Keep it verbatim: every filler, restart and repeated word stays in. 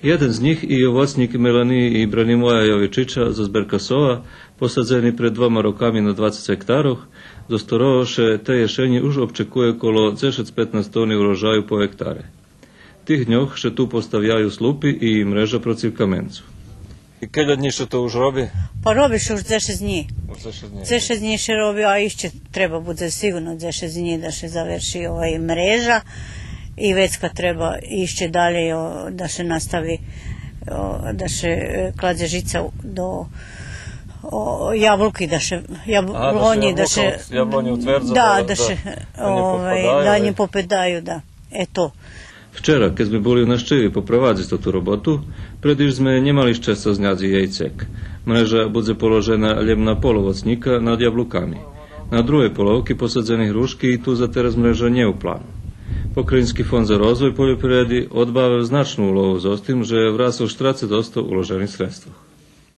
Єден з нїх и овоцнїк Меланиї и Бранимоя Йовичича зоз Беркасова, посадзени пред двома роками на двацец гектарох, зоз хторого ше тей єшенї уж обчекує коло дзешец-петнац тони урожаю по гектаре. Тих дньох ше ту поставяю слупи и мрежа процив каменцу. И кельо днї ше то уж роби? Па роби ше уж дзешец днї. Уж дзешец днї. Дзешец днї ше роби, а ище треба будзе сиґурно дзешец днї да ше заверши овай мрежа. И вецка треба ище далєй, о, да ше настави, о, да ше, е, кладзе жица до, о, яблуки, да ше, яб-, Ага, да ше яблонї, да яблука ше, от-, яблонї утвердза, да, да, да да, ше, да нє овай, попадаю, да нє попадаю, да. Ето. Вчера, кед зме були у нащеви попровадзиц тоту роботу, предиж зме нємали щесца зняц єй цек. Мрежа будзе положена лєм на пол овоцнїка над яблуками. На другей половки посадзени грушки и ту за тераз мрежа нє у плану. Покраїнски фонд за розвой польопривреди одбавел значну улогу зоз тим же врацел штрацец одсто уложених средствох.